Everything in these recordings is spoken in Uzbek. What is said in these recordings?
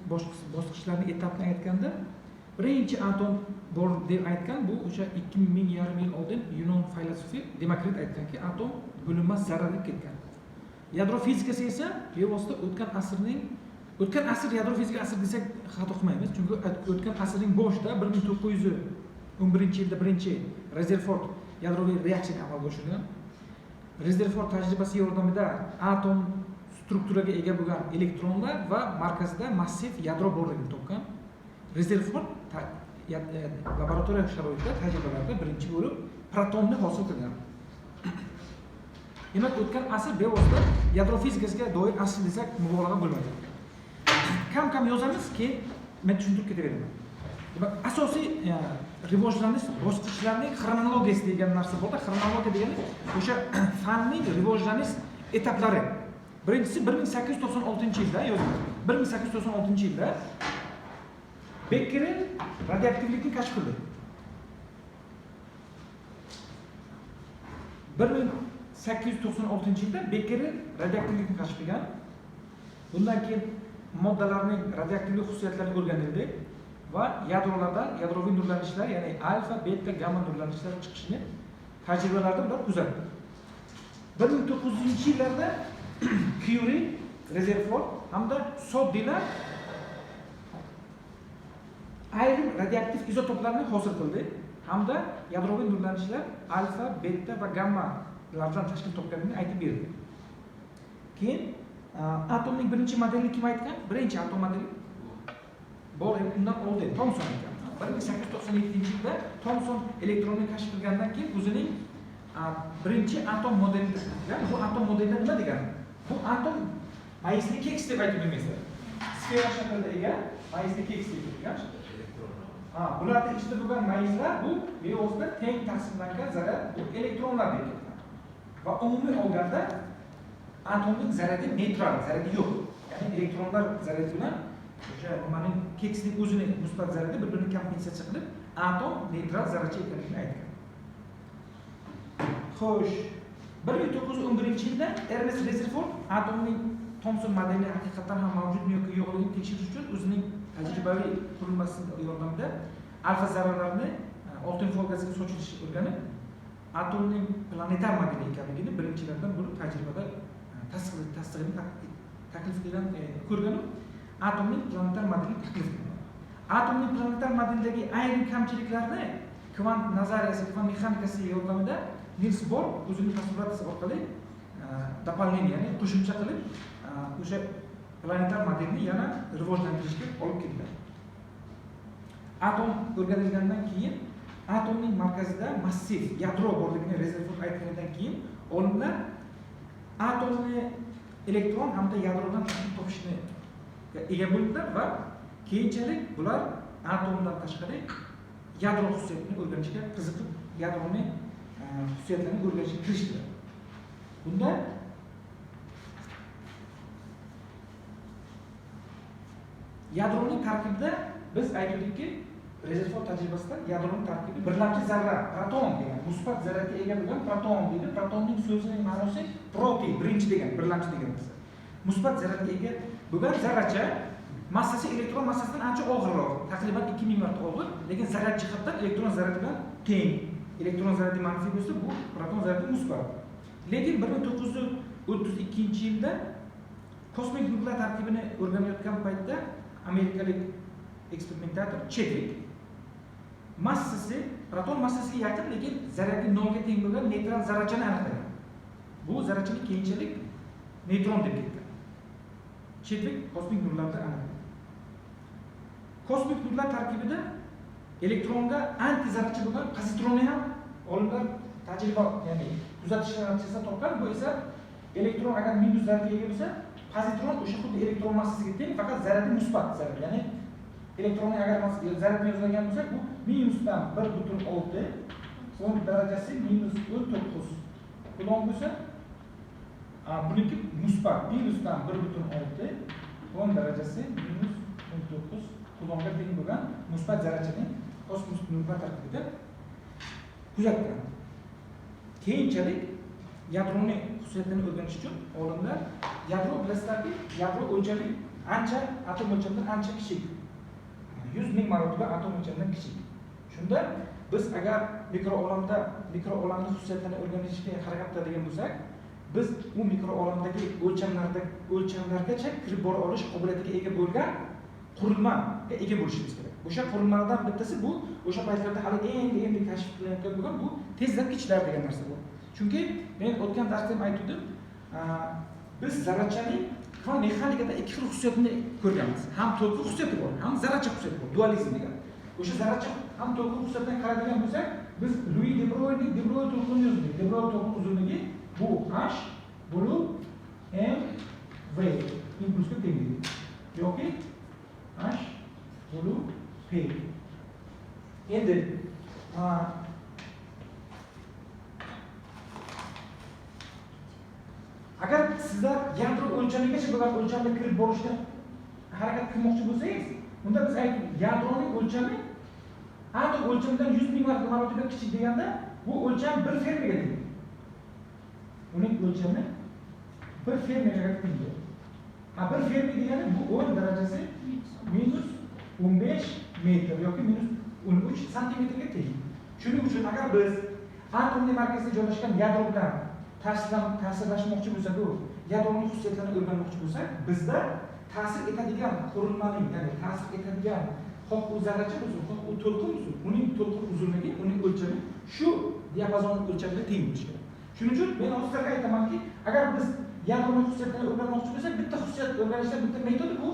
bosqichlarini, etapini aytganda, birinchi atom bor deb aytgan, bu o'sha 2500 yil oldin Yunon faylasufi Demokrit aytganki, atom bo'linmas zarra deb ketgan. Yadro fizikasi esa bevosita o'tgan asr yadro fizika asri desak xato qilmaymiz, chunki o'tgan asrning boshida 1911-yilda birinchi Rezerford yadroviy reaksiyani amalga oshirgan. Rezerford tajribasi yordamida atom strukturaga ega bo'lgan elektronlar va markazida massiv yadro borligini topgan. Rezerford laboratoriya sharoitida tajribalarda birinchi bo'lib protonni hosil qilgan. Demak, o'tgan asr bevosita yadro fizikasiga doir asr desak mubolag'a bo'lmaydi. Kam-kam yozamiz, keyin men tushuntirib ketaveraman. Demak, asosiy rivojlanish bosqichlarining xronologiyasi degan narsa borda. Xronologiya degani o'sha fanning rivojlanish etaplari. Birinchisi 1896-yilda yozildi. 1896-yilda Bekkerel radioaktivlikni kashf qildi. 1896-yilda Bekkerel radioaktivlikni kashf qilgan. Bundan keyin moddalarning radioaktivlik xususiyatlari o'rganildi va yadrolarda yadroviy nurlanishlar, ya'ni alfa, beta, gamma nurlanishlar chiqishini tajribalarda ular kuzatdi. 1900-yillarda Curie, Rezerford hamda Soddilar ayrim radioaktiv izotoplarni hosil qildi hamda yadroviy nurlanishlar alfa, beta va gammalardan tashkil topganini aytib berdi. Keyin atomning birinchi modelini kim aytgan? Birinchi atom modeli bor, undan oldin Thomson aytgan. 1897-yilda Thomson elektronni kashf qilgandan keyin o'zining birinchi atom modelini tuzgan. Bu atom modelida nima degani? Bu atom mayisli keks deb aytib bilmaysizlar. Sfera shaklida ega mayisli keks deb aytilgan. Ha, bularning ichida bo'lgan mayizlar bu bevosita teng taqsimlangan zaryad, bu elektronlar deb ketgan. Va umumiy olganda atomning zaryadi neytral, zaryadi yo'q. Ya'ni elektronlar zaryadi bilan o'sha nimaning keksning o'zini musbat zaryadi bir-birini kompensatsiya qilib, atom neytral zarracha ekanligini aytgan. Xo'sh, 1911-yilda Ernest Rezerford atomning Thomson modeli haqiqatan ham mavjudmi yoki yo'qligini tekshirish uchun o'zining tajribaviy qurilmasi yordamida alfa zarralarni oltin folgasiga sochilishini o'rganib, atomning planetar modeli ekanligini birinchilardan bo'lib tajribada tasdig'ini taklif qilgan, ko'rgan, atomning planetar modelini taklif qilgan. Atomning planetar modelidagi ayrim kamchiliklarni kvant nazariyasi, kvant mexanikasi yordamida Nils Bohr o'zining postulatsi orqali дополнение, ya'ni qo'shimcha qilib o'sha planetar modelni yana rivojlantirishga olib kelgan. Atom o'rganilgandan keyin atomning markazida massiv yadro borligini Rezerford aytganidan keyin olimlar atomni elektron hamda yadrodan tashkil topishni ega bo'ldilar va keyinchalik bular atomdan tashqari yadro xususiyatini o'rganishga qiziqib, yadroni xususiyatlarini o'rganishga kirishdilar. Bunda yadroning tarkibida biz aytdikki, Rezerford tajribasida yadroning tarkibi birlamchi zarra, proton degan musbat zarraga ega bo'lgan proton deydi. Protonning so'zining ma'nosi proti, birinchi degan, birlamchi degan narsa. Musbat zarraga ega bo'lgan zarracha massasi elektron massasidan ancha og'irroq, taqriban 2000 marta og'ir, lekin zaryad jihatdan elektron zaryadi bilan teng. Elektron zaryadi manfiy bo'lsa, bu proton zaryadi musbat. Lekin 1932-yilda kosmik nurlar tarkibini o'rganayotgan paytda amerikalik eksperimentator Chadwick massasi proton massasiga yaqin, lekin zaryadi nolga teng bo'lgan neytral zarrachani aniqlagan. Bu zarrachani keyinchalik neytron deb ketgan. Chadwick kosmik nurlarda aniqlagan. Kosmik nurlar tarkibida elektronga antizarracha bo'lgan pozitronni ham olimlar tajriba, ya'ni kuzatishlar natijasida topgan. Bu esa elektron agar minus zaryadga ega bo'lsa, pozitron o'sha xuddi elektron massasiga teng, faqat zaryadi musbat zaryad. Ya'ni elektronni agar zaryadni yozadigan bo'lsak, bu minusdan 1.6 10 darajasi minus 19 kulon bo'lsa, buniki musbat minusdan 1.6 10 darajasi minus 19 kulonga teng bo'lgan musbat zarrachaning kosmos nurlar tarkibida kuzatgan. Keyinchalik yadroni xususiyatlarini o'rganish uchun olimlar yadro, bilasizlarki, yadro o'lchami Ancha atom o'lchamidan ancha kichik. 100 ming marotaba atom o'lchamidan kichik. Shunda biz agar mikroolamda mikroolamning xususiyatlarini o'rganishga harakat qiladigan bo'lsak, biz u mikroolamdagi o'lchamlargacha kirib bora olish qobiliyatiga ega bo'lgan qurilmaga ega bo'lishimiz kerak. O'sha qurilmalardan bittasi bu o'sha paytlarda hali endi kashf qilinayotgan bo'lgan bu tezlatkichlar degan narsa bu. Chunki men o'tgan darsda ham aytdim, biz zarrachaning kvant mexanikada ikki xil xususiyatini ko'rganmiz. Ham to'lqin xususiyati bor, ham zarracha xususiyati bor, dualizm degan. O'sha zarracha ham to'lqin xususiyatidan qaraydigan bo'lsak, biz Louis de Broglie'ning de Broglie to'lqinini yozdik. De Broglie to'lqin uzunligi bu h bo'lib m v impulsga teng yoki h bo'lib p. Endi agar sizlar yadro o'lchamigacha bo'lgan o'lchamga kirib borishga harakat qilmoqchi bo'lsangiz, unda biz aytdik, yadroning o'lchami atom o'lchamidan 100 ming marotaba kichik deganda, bu o'lcham 1 fermiga teng. Uning o'lchami 1 fermiga teng. Ha, 1 fermi degani bu 10 darajasi minus 15 metr yoki minus 13 santimetrga teng. Shuning uchun agar biz atomning markazida joylashgan yadro bilan ta'sirlashmoqchi bo'lsak, u yadroning xususiyatlarini o'rganmoqchi bo'lsak, bizda ta'sir etadigan qurilmaning, ya'ni ta'sir etadigan xoh u zarracha bo'lsin, xoh u to'lqin bo'lsin, uning to'lqin uzunligi, uning o'lchami shu diapazon o'lchamiga teng bo'lishi kerak. Shuning uchun men hozir sizlarga aytamanki, agar biz yadroning xususiyatlarini o'rganmoqchi bo'lsak, bitta xususiyat o'rganishdan bitta metodi bu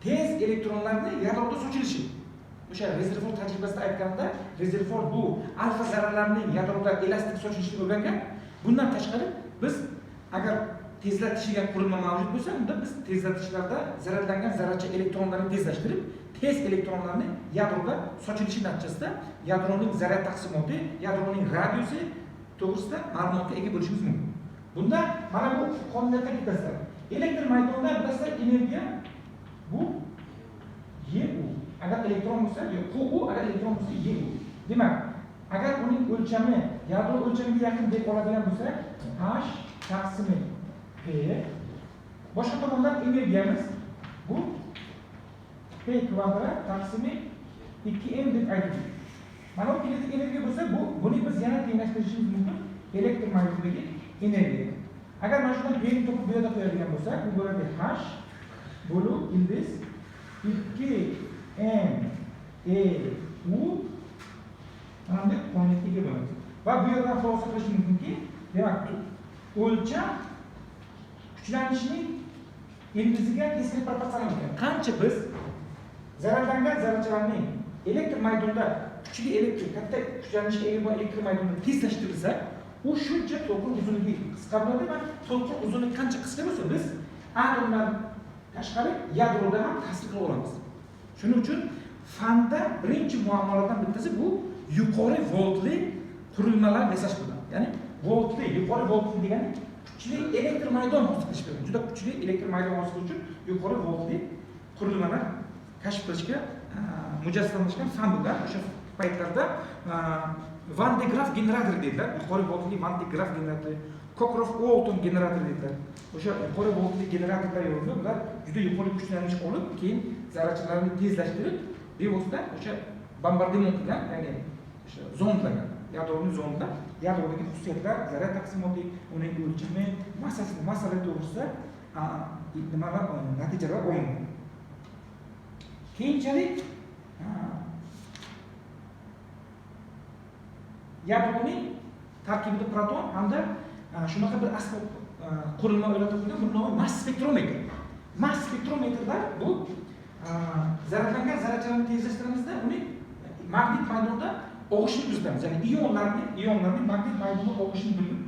tez elektronlarni yadroda sochilishi. O'sha Rezerford tajribasida aytganda, Rezerford bu alfa zarralarning yadroda elastik sochilishini o'rgangan. Bundan tashqari biz agar tezlatishgan qurilma mavjud bo'lsa, unda biz tezlatishlarda zararlangan zarracha elektronlarni tezlashtirib, tez elektronlarni yadroda sochilishi natijasida yadroning zarra taqsimoti, yadroning radiusi to'g'risida ma'lumotga ega bo'lishimiz mumkin. Bunda mana bu qonuniyatga bilasizlar. Elektr maydonida bilasizlar energiya bu EU. Agar elektron bo'lsa, QU, agar elektron bo'lsa EU. Demak, agar uning o'lchami yadro o'lchamiga yaqin deb oladigan bo'lsak, H taqsimi P. Boshqa tomondan energiyamiz bu P kvadrat taqsimi 2m deb aytiladi. Mana bu kinetik energiya bo'lsa, buni biz yana tenglashtirishimiz mumkin elektr maydonidagi energiya. Agar mana shundan P'ni topib bu yerda qo'yadigan bo'lsak, bu bo'ladi H bo'lib ildiz 2m E U mana bunday qonuniyatga ega bo'lamiz. Va bu yerdan xulosa qilish mumkinki, demak, o'lcham kuchlanishning ildiziga keskin proporsional ekan. Qancha biz zararlangan zarrachalarning elektr maydonida kuchli elektr, katta kuchlanishga ega bo'lgan elektr maydonida tezlashtirilsa, u shuncha to'lqin uzunligi qisqa bo'ladi va to'lqin uzunligi qancha qisqa bo'lsa, biz atomdan tashqari yadroda ham ta'sir qila olamiz. Shuning uchun fanda birinchi muammolardan bittasi bu yuqori voltli qurilmalar yasash bo'ladi. Ya'ni voltli, yuqori voltli degani kuchli elektr maydon hosil qilish bilan, juda kuchli elektr maydon hosil qilish uchun yuqori voltli qurilmalar kashf qilishga mujassamlashgan fan bo'lgan. O'sha paytlarda Van de Graaff generatori dedilar, yuqori voltli Van de Graaff generatori, Cockcroft-Walton generatori dedilar. O'sha yuqori voltli generatorlar yordamida ular juda yuqori kuchlanish olib, keyin zarrachalarni tezlashtirib, bevosita o'sha bombardimon qilgan, ya'ni o'sha zondlagan, yadroni zondlab, yadrodagi xususiyatlar, zarra taqsimoti, uning o'lchami, massasi, massalar to'g'risida nimalar natijalar olingan. Keyinchalik yadroning tarkibida proton hamda shunaqa bir asbob qurilma o'ylab topilgan, buni nomi mass spektrometr. Mass spektrometrlar bu zararlangan zarrachalarni tezlashtiramizda uning magnit maydonida og'ishini kuzatamiz. Ya'ni ionlarning magnit maydonida og'ishini bilib,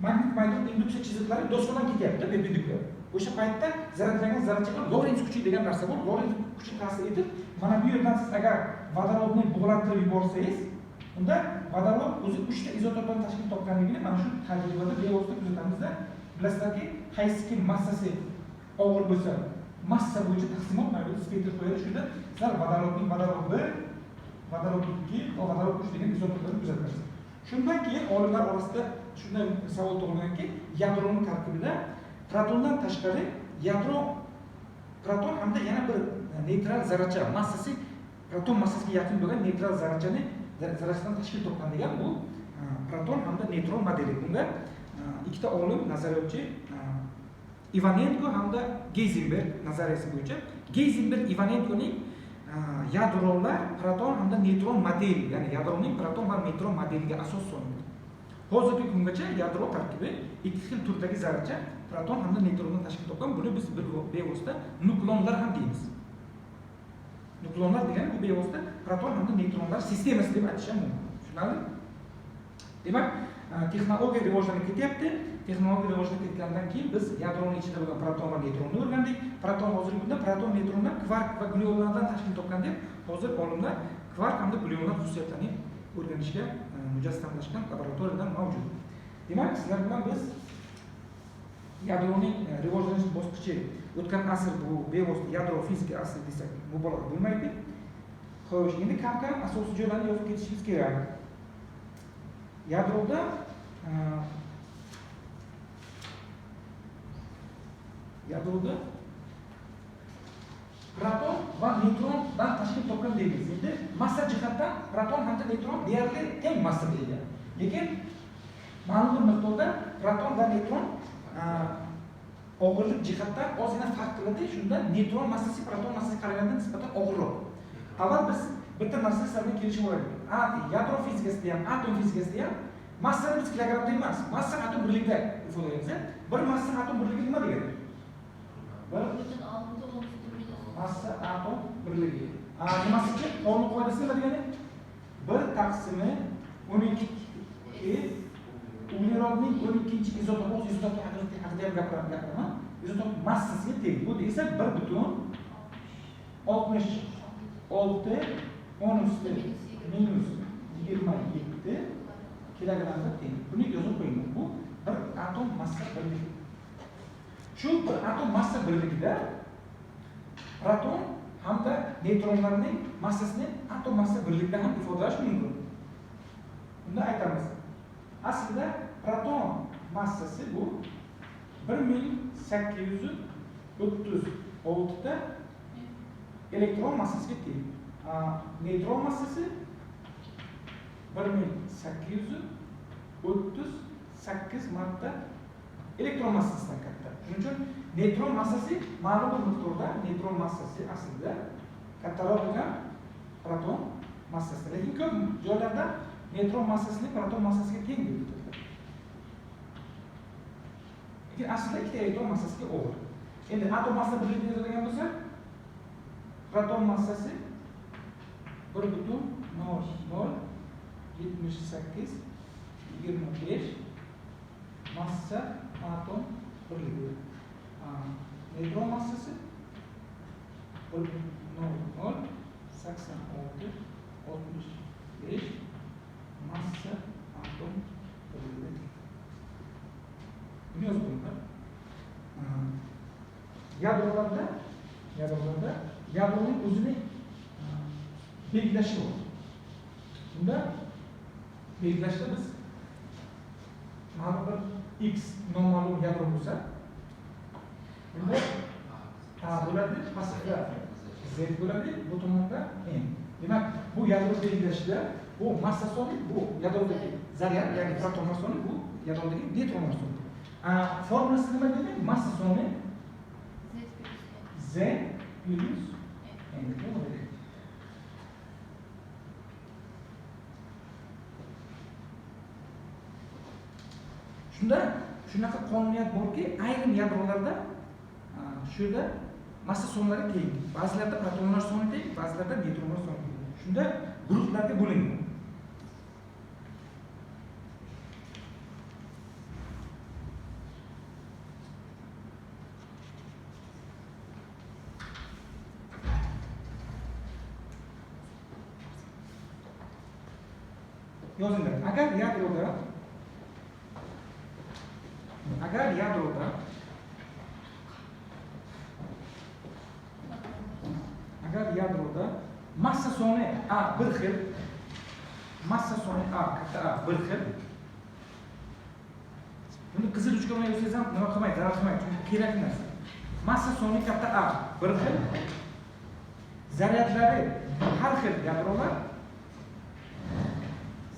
magnit maydon induksiya chiziqlari do'sqondan ketyapti, perpendikulyar. O'sha paytda zararlangan zarrachalar Lorentz kuchi degan narsa bor. Lorentz kuchi ta'sir etib, mana bu yerdan siz agar vodorodni bug'lantirib yuborsangiz, unda vodorod o'zi 3 ta izotopdan tashkil topganligini mana shu tajribada bevosita kuzatamizda. Bilasizlarki, qaysiki massasi og'ir bo'lsa, massa bo'yicha taqsimot mana bu spektr qo'yadi. Shunda sizlar vodorodning vodorod 1, vodorod 2 va vodorod 3 degan izotoplarni kuzatasiz. Shundan keyin olimlar orasida shunday savol tug'ilganki, yadroning tarkibida Protondan tashqari yadro proton hamda yana bir neytral zarracha massasi proton massasiga yaqin bo'lgan neytral zarrachani zarrachadan tashkil topgan degan bu proton hamda neytron modeli. Bunga ikkita olim nazariyotchi Ivanenko hamda Geyzenberg nazariyasi bo'yicha Geyzenberg Ivanenkoning yadrolar proton hamda neytron modeli, ya'ni yadroning proton va neytron modeliga asos solingan. Hozirgi kungacha yadro tarkibi ikki xil turdagi zarracha proton hamda neytrondan tashkil topgan. Buni biz bevosita nuklonlar ham deymiz. Nuklonlar degani bu bevosita proton hamda neytronlar sistemasi deb aytish ham mumkin. Tushunarlimi? Demak, texnologiya rivojlanib ketyapti. Texnologiya rivojlanib ketgandan keyin biz yadroning ichida bo'lgan proton va neytronni o'rgandik. Proton hozirgi kunda proton, neytronlar kvark va glyuonlardan tashkil topgan deb hozir olimlar kvark hamda glyuonlar xususiyatlarini o'rganishga mujassamlashgan laboratoriyalar mavjud. Demak, sizlar bilan biz yadroning rivojlanish bosqichi o'tgan asr bu bevosita yadro fizika asri desak mubolag'a bo'lmaydi. Xo'sh, endi kam-kam asosiy joylarni yozib ketishimiz kerak. Yadroda proton va neytrondan tashkil topgan deymiz. Endi massa jihatdan proton hamda neytron deyarli teng massaga ega. Lekin ma'lum bir miqdorda proton va neytron og'irlik jihatdan ozgina farq qiladi. Shunda neytron massasi proton massasiga qaraganda nisbatan og'irroq. Avval biz bitta narsa sizlar bilan kelishib olaylik. Yadro fizikasida ham, atom fizikasida ham massani biz kilogrammda emas, massa atom birligida ifodalaymiz. Bir massa atom birligi nima degani? Bir massa atom birligi. Nimasichi? Qonun qoidasi nima degani? 1 taqsimi 12 uglerodning 12 izotopi, o'z izotopi haqida ham gapiraman. Izotop massasiga teng. Bu esa 1.66 10⁻-27 kilogramga teng. Buni yozib qo'yinglar. Bu bir atom massa birligi. Shu bir atom massa birligida proton hamda neytronlarning massasini atom massa birligida ham ifodalash mumkin. Bunda aytamiz. Aslida proton massasi bu 1836 ta elektron massasiga teng. Neytron massasi 1838 marta elektron massasidan katta. Shuning uchun neytron massasi ma'lum bir miqdorda neytron massasi aslida kattaroq bo'lgan proton massasi. Lekin ko'p joylarda neytron massasini proton massasiga teng deb aytiladi. Lekin aslida ikkita elektron massasiga og'ir. Endi atom massa birligida yozadigan bo'lsak, proton massasi 1.0078 25 massa atom birligi. Neytron massasi 1.0086 65 massa atom birligi. Buni yozib qo'yinglar. Yadrolarda yadroning o'zini belgilashi bor. Bunda belgilashda biz ma'lum bir x noma'lum yadro bo'lsa, bunda A bo'ladi, pastda Z bo'ladi, bu tomonda N. Demak, bu yadro belgilashida bu massa soni, bu yadrodagi zaryad, ya'ni protonlar soni, bu yadrodagi neytronlar soni. Formulasi nima dedi? Massa soni Z plus N. Shunda shunaqa qonuniyat borki, ayrim yadrolarda shu yerda massa sonlari teng. Ba'zilarda protonlar soni teng, ba'zilarda neytronlar soni teng. Shunda guruhlarga bo'lingan. Yozinglar. Agar yadroda massa soni A bir xil, massa soni A katta A bir xil Buni qizil ruchka bilan yozsangiz ham nima qilmaydi, zarar qilmaydi, chunki kerakli narsa. Massa soni katta A bir xil, zaryadlari har xil yadrolar,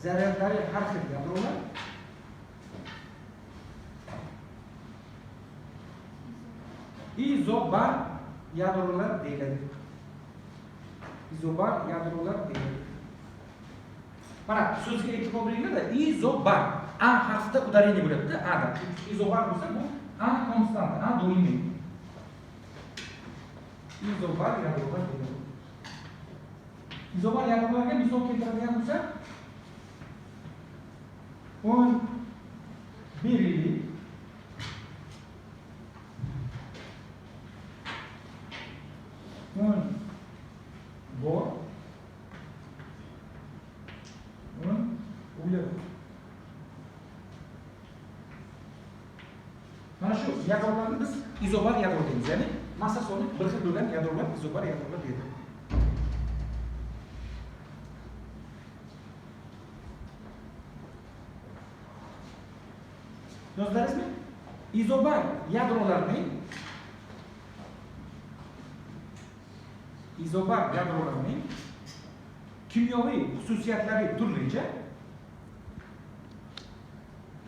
zaryadlari har xil yadrolar izobar yadrolar deyiladi. Izobar yadrolar deyiladi. Mana so'zga e'tibor beringlar-da, izobar A harfida udarение bo'lyapti, A da. Izobar bo'lsa bu A konstant, A doimiy. Izobar yadrolar deyiladi. Izobar yadrolarga misol keltiradigan bo'lsak, 10 beriliy, 10 bor, 10 uglerod. Mana shu yadrolarni biz izobar yadro deymiz, ya'ni massa soni bir xil bo'lgan yadrolar izobar yadrolar deyiladi. Yozdingizmi? Izobar yadrolarning kimyoviy xususiyatlari turlicha.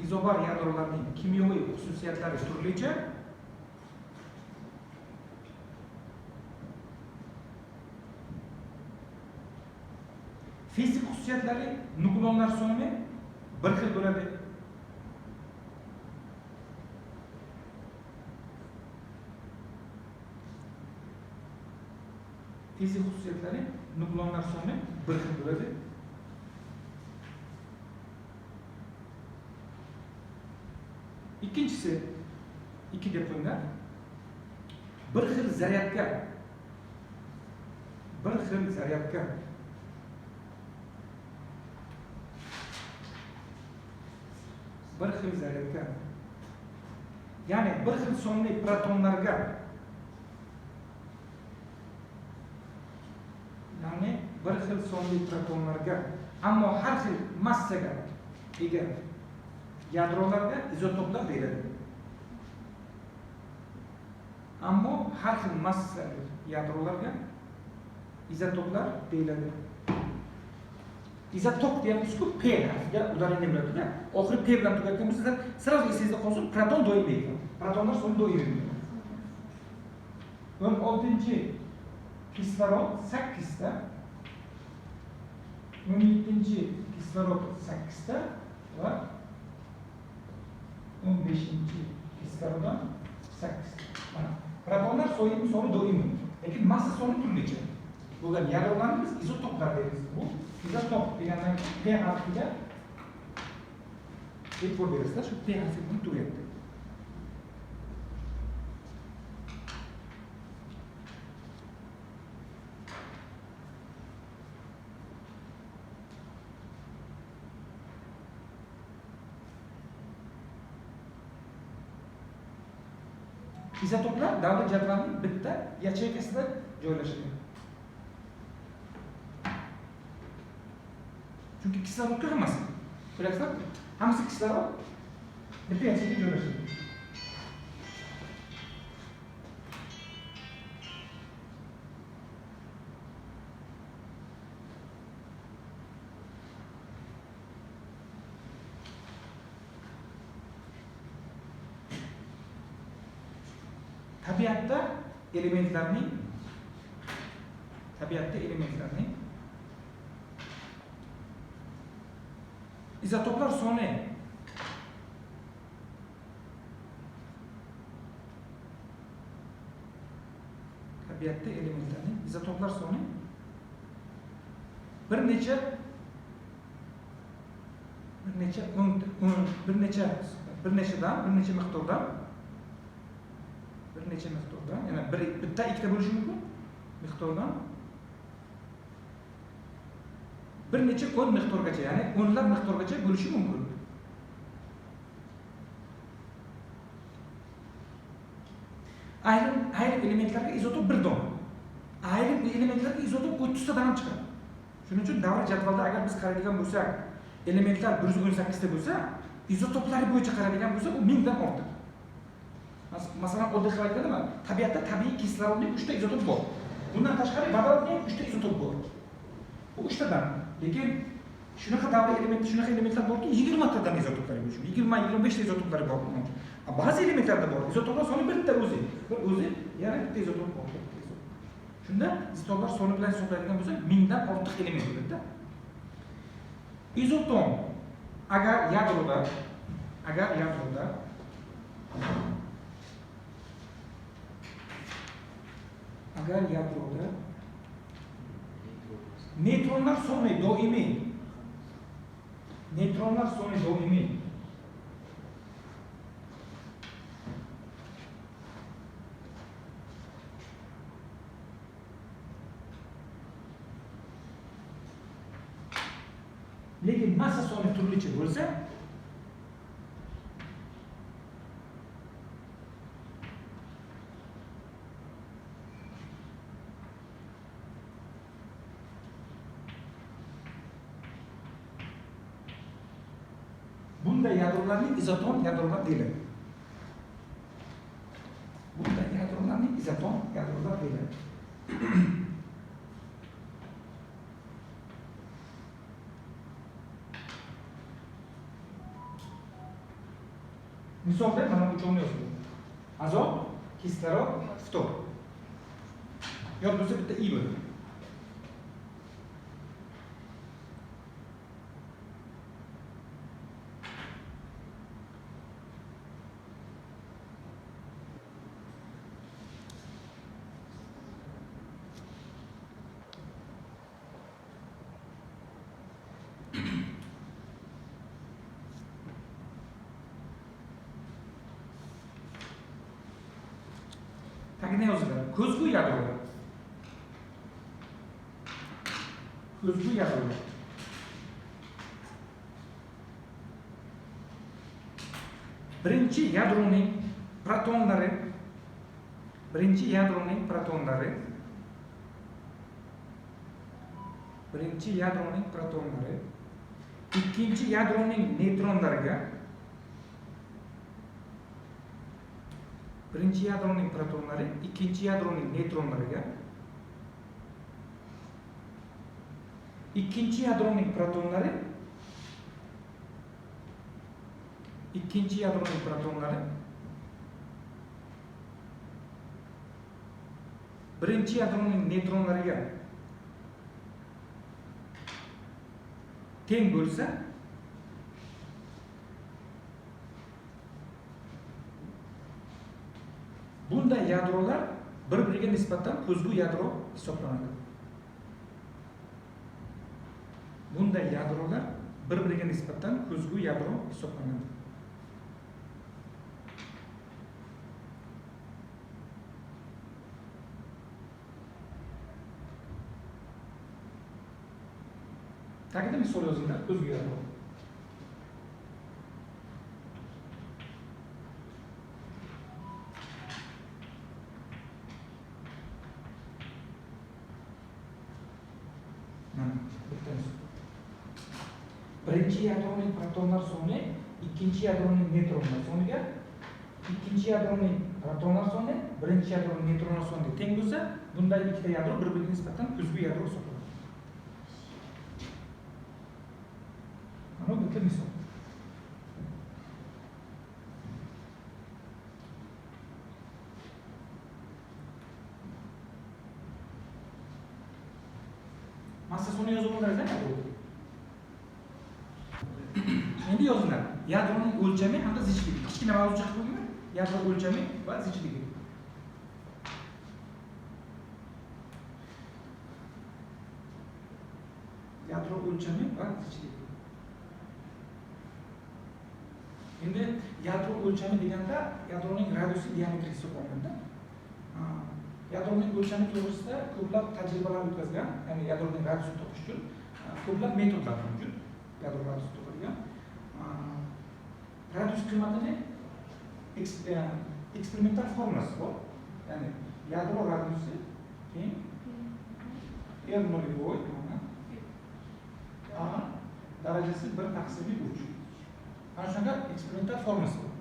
Izobar yadrolarning kimyoviy xususiyatlari turlicha. Fizik xususiyatlari nuklonlar soni bir xil bo'ladi. Fizik xususiyatlari nuklonlar soni bir xil bo'ladi. Ikkinchisi, 2 deb qo'yinglar. Bir xil zaryadga, bir xil zaryadga bir xil zaryadga, ya'ni bir xil sonli protonlarga, ya'ni bir xil sonli protonlarga, ammo har xil massaga ega yadrolarga izotoplar deyiladi. Ammo har xil massali yadrolarga izotoplar deyiladi. Izotop deyapmiz-ku, P harfiga udarение bo'ladi-da. Oxiri P bilan tugatgan bo'lsa, sразу esingizda qolsin, proton doimiy ekan. Protonlar soni doimiy bo'ladi. 16 kislorod 8 ta, 17 kislorod 8 ta va 15 kislorod 8 ta. Mana protonlar soni doimiy, lekin massa soni turlicha. Bo'lgan yadrolarni biz izotoplar deymiz. Bu izotop degandan keyin P harfiga e'tibor berasizlar, shu P harfi bilan tugayapti. Izotoplar davr jadvalining bitta yacheykasida joylashadi. Chunki kislorodga hammasi. Ko'ryapsizlar? Hammasi kislorod bitta yacheykaga joylashadi. Tabiatda elementlarning izotoplar soni tabiatda elementlarning izotoplar soni bir necha miqdordan, ya'ni bitta ikkita bo'lishi mumkin miqdordan bir necha o'n miqdorgacha, ya'ni o'nlab miqdorgacha bo'lishi mumkin. Ayrim elementlarga izotop bir dona, ayrim elementlarga izotop 30 tadan ham chiqadi. Shuning uchun davr jadvalda agar biz qaraydigan bo'lsak, elementlar 118 ta bo'lsa, Izotoplari bo'yicha qaradigan bo'lsa, u 1000 dan ortiq. Masalan, oddiy qilib aytganda, tabiatda tabiiy kislorodning 3 ta izotop bor. Bundan tashqari vodorodning ham 3 ta izotop bor. Bu 3 tadan. Lekin shunaqa davriy elementda shunaqa elementlar borki, 20 tadan izotoplari bor. 20-25 ta izotoplari bor. Ba'zi elementlarda bor. Izotoplar soni bitta o'zi. Bir o'zi, yana bitta izotop bor. Shunda izotoplar soni bilan hisoblaydigan bo'lsak, 1000 dan ortiq element bo'ladi-da. Izoton agar yadroda neytronlar soni doimiy lekin massa soni turlicha bo'lsa, bunday yadrolarning izoton yadrolar deyiladi. Bunday yadrolarning izoton yadrolar deyiladi. Misolda mana bu uchovini yozdim. Azot, kislorod, ftor. Yo'q bo'lsa bitta I bo'ladi. Tagida yoziladi. Ko'zgu yadrolar. Ko'zgu yadrolar. Birinchi yadroning protonlari ikkinchi yadroning neytronlariga birinchi yadroning protonlari ikkinchi yadroning neytronlariga ikkinchi yadroning protonlari birinchi yadroning neytronlariga teng bo'lsa, bunday yadrolar bir-biriga nisbatan ko'zgu yadro hisoblanadi. Bunday yadrolar bir-biriga nisbatan ko'zgu yadro hisoblanadi. Tagida misol yozinglar, ko'zgu yadro. Birinchi yadroning protonlar soni ikkinchi yadroning neytronlar soniga, ikkinchi yadroning protonlar soni birinchi yadroning neytronlar soniga teng bo'lsa, bunday ikkita yadro bir-biriga nisbatan ko'zgu yadro hisoblanadi. Mana bu bitta misol. Massa soni yozib oldiringiz, endi yozinglar. Yadroning o'lchami hamda zichligi. Kichkina mavzu chiqib qo'yingmi? Yadro o'lchami va zichligi. Yadro o'lchami va zichligi. Endi yadro o'lchami deganda yadroning radiusi diametri hisoblanadi. Yadroning o'lchami to'g'risida ko'plab tajribalar o'tkazgan, ya'ni yadroning radiusini topish uchun ko'plab metodlar mavjud. Yadro radiusini topadigan. Radius qiymatini eksperimental formulasi bor. Ya'ni yadro radiusi teng R nolvoy A darajasi 1 taqsimi 3. Mana shunaqa eksperimental formasi bor.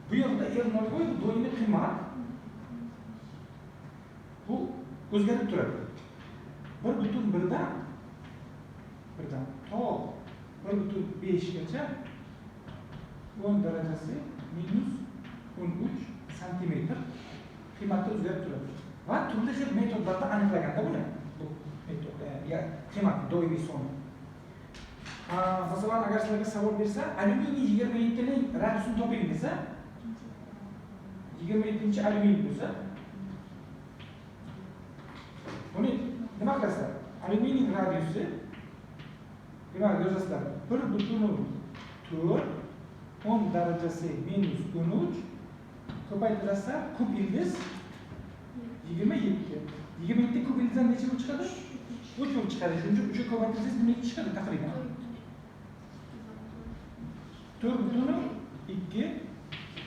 Bu yerda R0 bu doimiy qiymat. Bu o'zgarib turadi. 1.1dan to 1.5 gacha 10 darajasi minus 13 santimetr qiymatda o'zgarib turadi. Va turli xil metodlarda aniqlaganda buni bu metod, qiymat doimiy soni. Masalan, agar sizlarga savol bersa, alyuminiy 27 ning radiusini toping desa, 27 alyuminiy bo'lsa, buni nima qilasizlar? Alyuminiy radiusi demak yozasizlar 1.4 10 darajasi minus 13 ko'paytirasizlar kub ildiz 27. 27 kub ildizdan necha bo'lib chiqadi? 3 bo'lib chiqadi. Shuning uchun 3 ga ko'paytirsangiz nima chiqadi taqriban? 4.2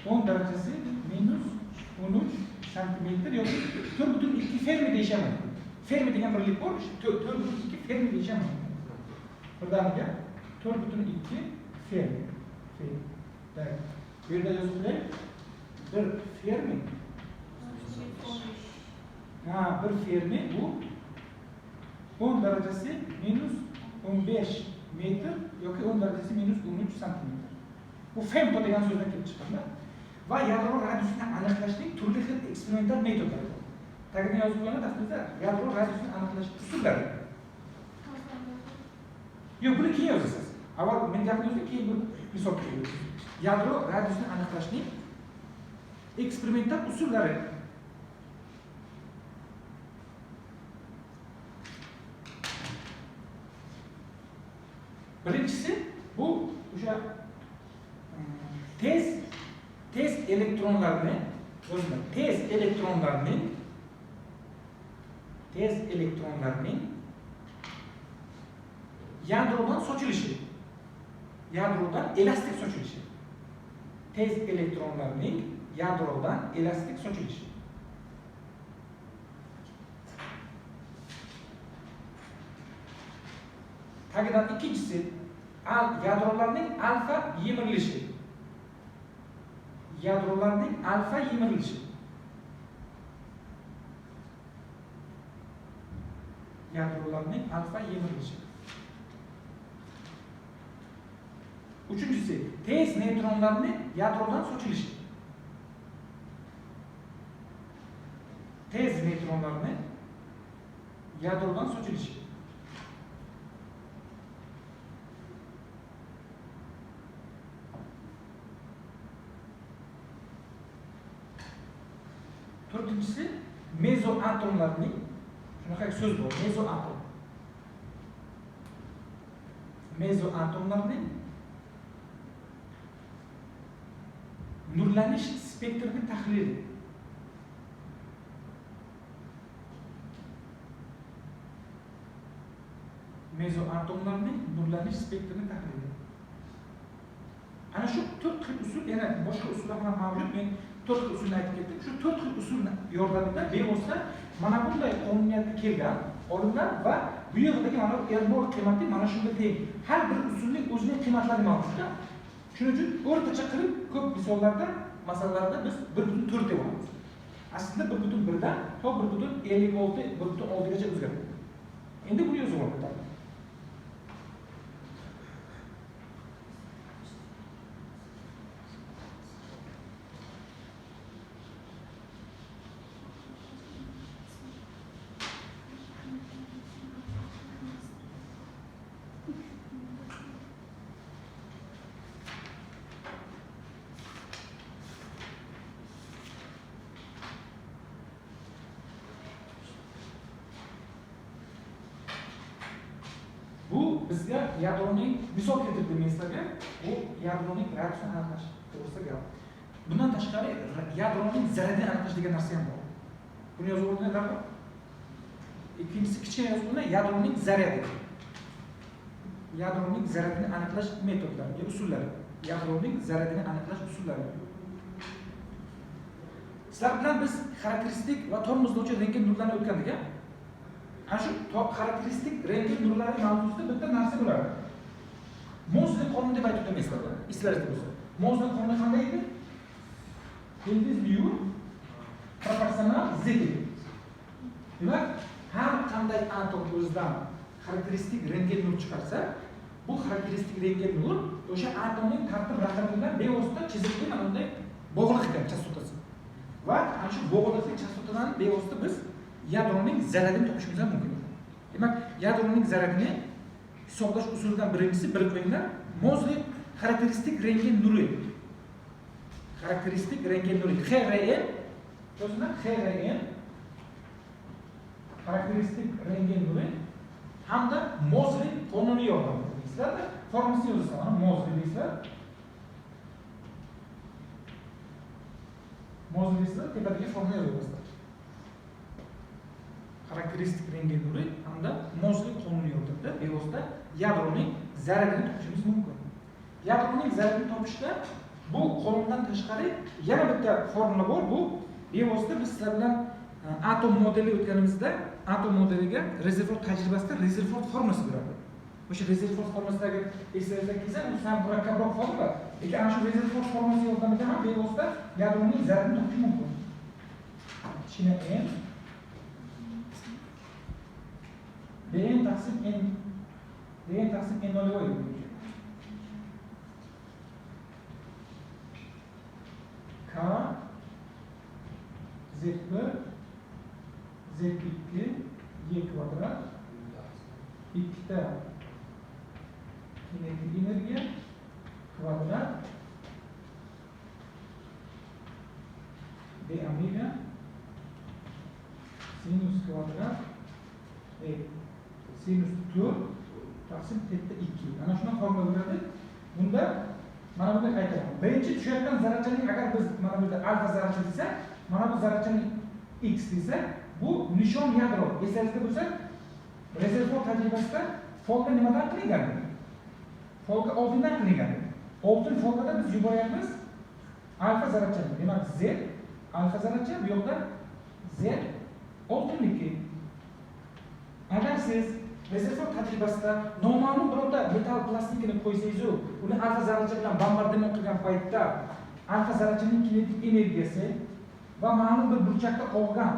10 darajasi minus 13 santimetr yoki 4.2 fermi deyishaman. Fermi degan birlik bor, 4.2 fermi deyishaman. Birdaniga 4.2 fermi. Fermi. Bu yerda yozib qo'yay. 1 fermi. Ha, 1 fermi bu 10 darajasi minus 15 metr yoki 10 darajasi minus 13 santimetr. Bu femto degan so'zdan kelib chiqqanda va yadro radiusini aniqlashning turli xil eksperimental metodlari bor. Tagida yozib qo'ygan daftarda yadro radiusini aniqlash usullari. Yo'q, buni keyin yozasiz. Avval men gapni yozdim, keyin bu misol keltirasiz. Yadro radiusini aniqlashning eksperimental usullari. Birinchisi bu o'sha tez elektronlarni, o'zini tez elektronlarning yadrodan sochilishi, yadrodan elastik sochilishi. Tez elektronlarning yadrodan elastik sochilishi. Tagidan ikkinchisi yadrolarning alfa yemirilishi. Yadrolarning alfa yemirilishi. Yadrolarning alfa yemirilishi. Uchinchisi tez neytronlarning yadrodan sochilishi. Tez neytronlarning yadrodan sochilishi. To'rtinchisi mezoatomlarning, shunaqa so'z bor, mezoatom. Mezoatomlarning nurlanish spektrini tahlili. Mezoatomlarning nurlanish spektrini tahlili. Ana shu 4 xil usul, yana boshqa usullar ham mavjud. Men 4 xil usulni aytib ketdim. Shu 4 xil usul yordamida bevosita mana bunday qonuniyatga kelgan olimlar va bu yerdagi mana bu R0 qiymati mana shunga teng. Har bir usulning o'zining qiymatlari mavjud. Shuning uchun o'rtacha qilib ko'p misollarda, masalalarda biz 1.4 deb olamiz. Aslida 1.1dan to 1.56, 1.6 gacha o'zgaradi. Endi buni yozib olamiz. Bizga yadroning misol keltirdim men sizlarga, bu yadroning radiusini aniqlash to'g'risida gap. Bundan tashqari yadroning zaryadini aniqlash degan narsa ham bor. Buni yozib olganlarmi? Ikkinchisi kichkina yozib olgan yadroning zaryadi. Yadroning zaryadini aniqlash metodlari, usullari. Yadroning zaryadini aniqlash usullari. Sizlar bilan biz xarakteristik va tormozlovchi rentgen nurlarini o'tgandik, a? Ana shu xarakteristik rentgen nurlari mavzusida bitta narsa bo'ladi. Mozli qonuni deb aytib o'tgan sizlarga. Eslaringizda bo'lsa. Mozli qonuni qanday edi? Ildiz mu proporsional z edi. Demak, har qanday atom o'zidan xarakteristik rentgen nur chiqarsa, bu xarakteristik rentgen nur o'sha atomning tartib raqami bilan bevosita chiziqli mana bunday bog'liq ekan chastotasi. Va ana shu bog'liqlik chastotadan bevosita biz yadroning zaradini topishimiz ham mumkin. Demak, yadroning zaradini hisoblash usulidan birinchisi bilib qo'yinglar, Mozli xarakteristik rentgen nuri. Xarakteristik rentgen nuri XRN, o'zidan XRN xarakteristik rentgen nuri hamda Mozli qonuni yordamida deysizlar. Formulasini yozasizlar, mana Mozli deysizlar. Mozli deysizlar, tepadagi formula yozasizlar. Xarakteristik rentgen nuri hamda Mozli qonuni yordamida bevosita yadroning zaradini topishimiz mumkin. Yadroning zaradini topishda bu qonundan tashqari yana bitta formula bor. Bu bevosita biz sizlar bilan atom modeli o'tganimizda atom modeliga Rezerford tajribasida Rezerford formulasi beradi. O'sha Rezerford formulasidagi eslaringizda kelsa, u sal murakkabroq formula. Lekin ana shu Rezerford formulasi yordamida ham bevosita yadroning zaradini topish mumkin. Kichkina n dn taqsim n dn taqsim n nol K Z1 Z2 Y kvadrat ikkita kinetik energiya kvadrat D omega sinus kvadrat sinus 4 taqsim teta 2. Ana shundan formula beradi. Bunda mana bunday qaytaraman. Birinchi tushayotgan zarrachaning agar biz mana bu yerda alfa zarracha desak, mana bu zarrachaning x desak, bu nishon yadro. Eslaringizda bo'lsa, Rezerford tajribasida folga nimadan qilingan? Folga oltindan qilingan. Oltin folgada biz yuboryapmiz alfa zarrachani. Demak, Z alfa zarracha, bu yoqda Z oltinniki. Agar siz Rezerford tajribasida noma'lum bironta metall plastikini qo'ysangiz-u, uni alfa zarracha bilan bombardimon qilgan paytda alfa zarrachaning kinetik energiyasi va ma'lum bir burchakda olgan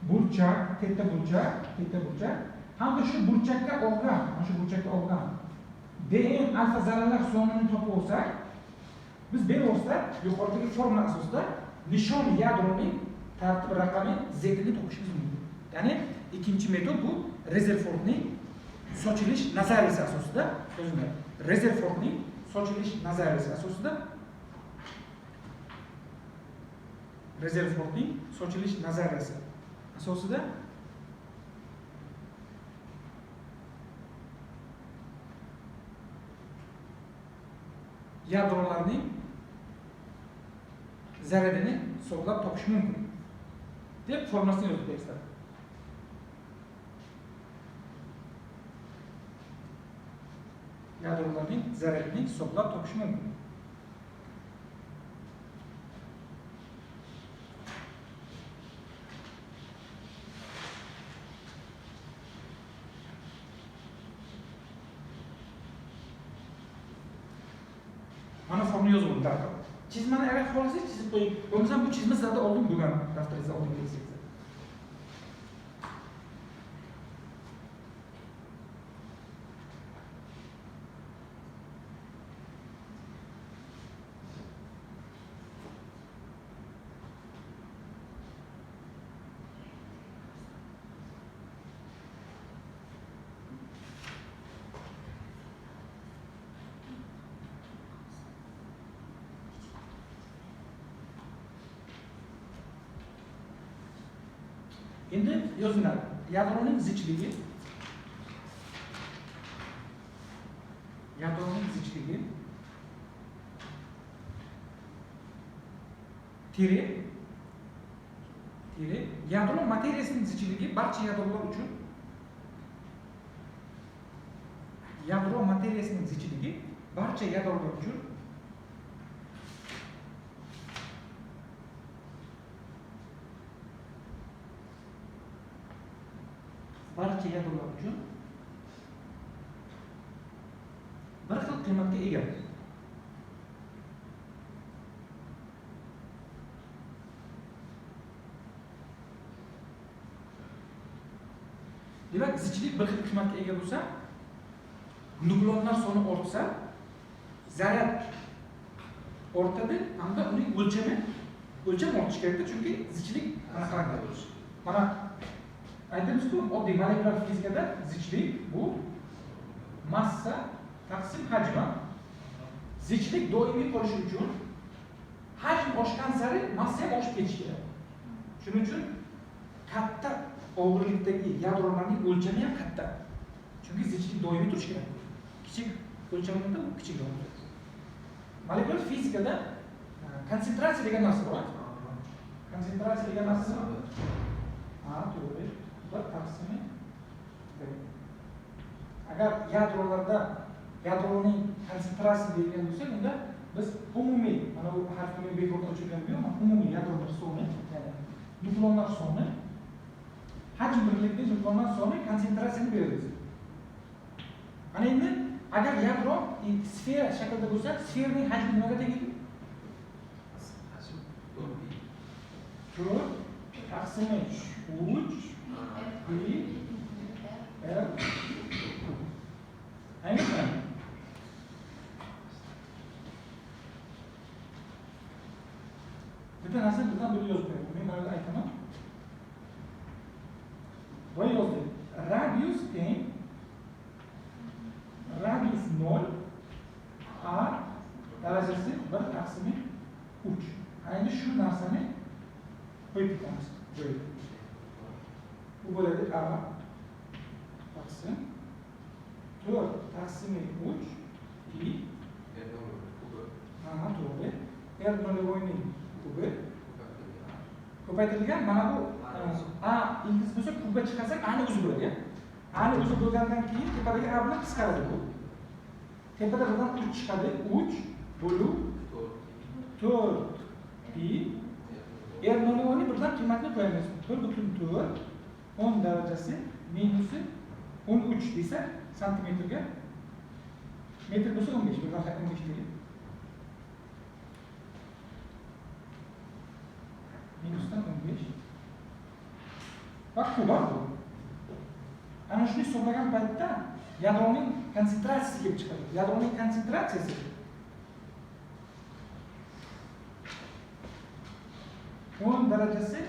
burchak, teta burchak, teta burchak hamda shu burchakka olgan, mana shu burchakka olgan dn alfa zarralar sonini topib olsak, biz bevosita yuqoridagi formula asosida nishon yadroning tartib raqami z-ni topishimiz mumkin. Ya'ni ikkinchi metod bu Rezerfordning sochilish nazariyasi asosida, o'zinglar, Rezerfordning sochilish nazariyasi asosida Rezerfordning sochilish nazariyasi asosida yadrolarning zaradini hisoblab topish mumkin deb formulasini yozib berishadi. Yadrolarning zaradini hisoblab topish mumkin. Mana formula yozib oldim darhol. Chizmani agar xohlasangiz chizib qo'ying. Bo'lmasam bu chizma sizlarda oldin bo'lgan, daftaringizda oldin kelsa. Endi yozinglar. Yadroning zichligi teri yadro materiyasining zichligi barcha yadrolar uchun yadro materiyasining zichligi barcha yadrolar uchun bir xil qiymatga ega. Demak, zichlik bir xil qiymatga ega bo'lsa, nuklonlar soni ortsa, zaryad ortadi hamda uning o'lchami o'lcham ortishi kerakda, chunki zichlik mana qaranglar. Mana aytamizku, oddiy molekulyar fizikada zichlik bu massa taqsim hajm. Zichlik doimiy qolishi uchun hajm oshgan sari massa ham oshib ketishi kerak. Shuning uchun katta og'irlikdagi yadrolarning o'lchami ham katta. Chunki zichlik doimiy turishi kerak. Kichik o'lchamda u kichikroq bo'ladi. Molekulyar fizikada konsentratsiya degan narsa bor. Konsentratsiya degan narsa nima? Ha, to'g'ri. 1 taqsimi B. Agar yadrolarda yadroning konsentratsiyasi deyilgan bo'lsa, unda biz umumiy, mana bu harfni bekorga o'chirgan bu, umumiy yadrolar soni, ya'ni nuklonlar soni, hajm birlikda nuklonlar soni konsentratsiyani beradi. Ana endi agar yadro sfera shaklida bo'lsa, sferaning hajmi nimaga teng edi? 4 taqsimi 3 pi r. Ayniqsa bitta narsani birdan bir yozib qo'yaman. Men mana aytaman. Boya yozdik. Radius teng radius 0 a darajasi 1 taqsimi 3. Endi shu narsani qo'yib ketamiz joyiga. Bu bo'ladi a taqsim 4 taqsimi 3 pi r to'g'ri r nolvoyning kubi ko'paytirilgan. Mana bu a ildiz bo'lsa kubga chiqarsak a ni o'zi bo'ladi. A ni o'zi bo'lgandan keyin tepadagi a bilan qisqaradi bu. Tepada birdan 3 chiqadi. 3 bo'luv 4 pi r nolvoyni birdan qiymatini qo'yamiz. 4.4 10 darajasi minusi 13 desa santimetrga, metr bo'lsa 15, birdan 15 deylik. Minusdan 15. Va kuba bu. Ana shuni hisoblagan paytda yadroning konsentratsiyasi kelib chiqadi. Yadroning konsentratsiyasi 10 darajasi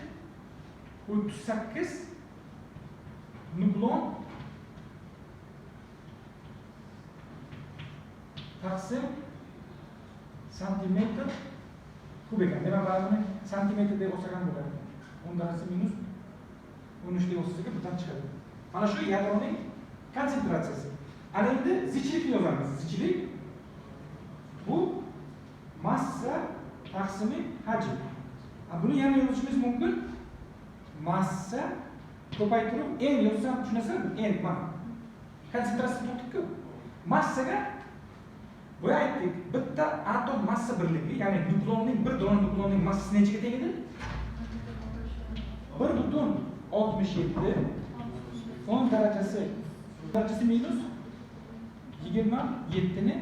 38 nuklon taqsim santimetr kub ekan. Demak, ba'zini santimetr deb olsak ham bo'ladi. 10 darajasi minus 13 deb olsak birdan chiqadi. Mana shu yadroning konsentratsiyasi. Ana endi zichlikni yozamiz. Zichlik bu massa taqsimi hajm. Buni yana yozishimiz mumkin. Massa ko'paytirib n yozsam tushunasizmi? N mana. Konsentratsiya topdik-ku. Massaga boya aytdik, bitta atom massa birligi, ya'ni nuklonning bir dona nuklonning massasi nechaga teng edi? 1.67 10 darajasi minus 27 ni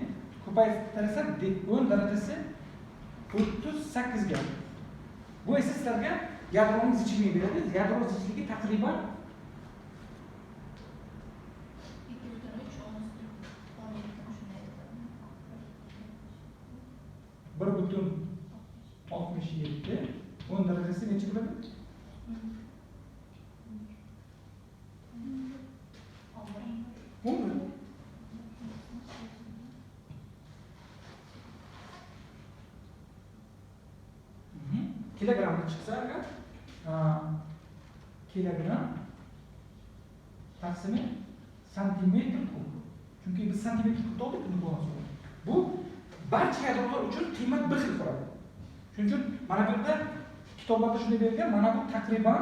ko'paytirsak 10 darajasi 38 ga. Bu esa sizlarga yadroning zichligini beradi. Yadro zichligi taqriban 1.67 10 darajasi necha bo'ladi? 11. Kilogramga chiqsa agar kilogram taqsimi santimetr kub. Chunki biz santimetr kubda oldik nuklon soni. Bu barcha yadrolar uchun qiymat bir xil qoladi. Shuning uchun mana bu yerda kitoblarda shunday berilgan, mana bu taqriban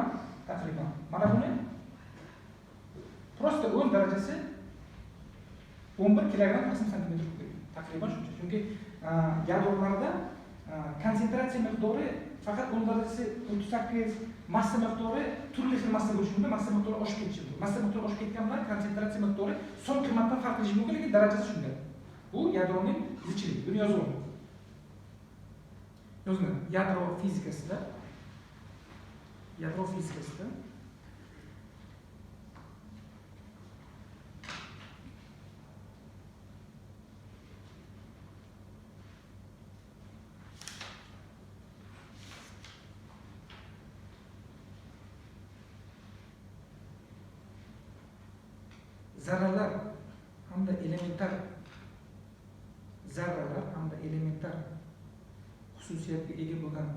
mana buni prosta 10 darajasi 11 kilogram taqsim santimetr kub degan. Taqriban shuncha. Chunki yadrolarda konsentratsiya miqdori faqat 10 darajasi 38, massa miqdori turli xil massa bo'lishi mumkin, massa miqdori oshib ketishi mumkin. Massa miqdori oshib ketgan bilan konsentratsiya miqdori so'ng qiymatdan farq qilishi mumkin, lekin darajasi shunday. Bu yadroning zichligi. Buni yozib oling. Yozing. Yadro fizikasida zarralar hamda elementar zarralar hamda elementar xususiyatga ega bo'lgan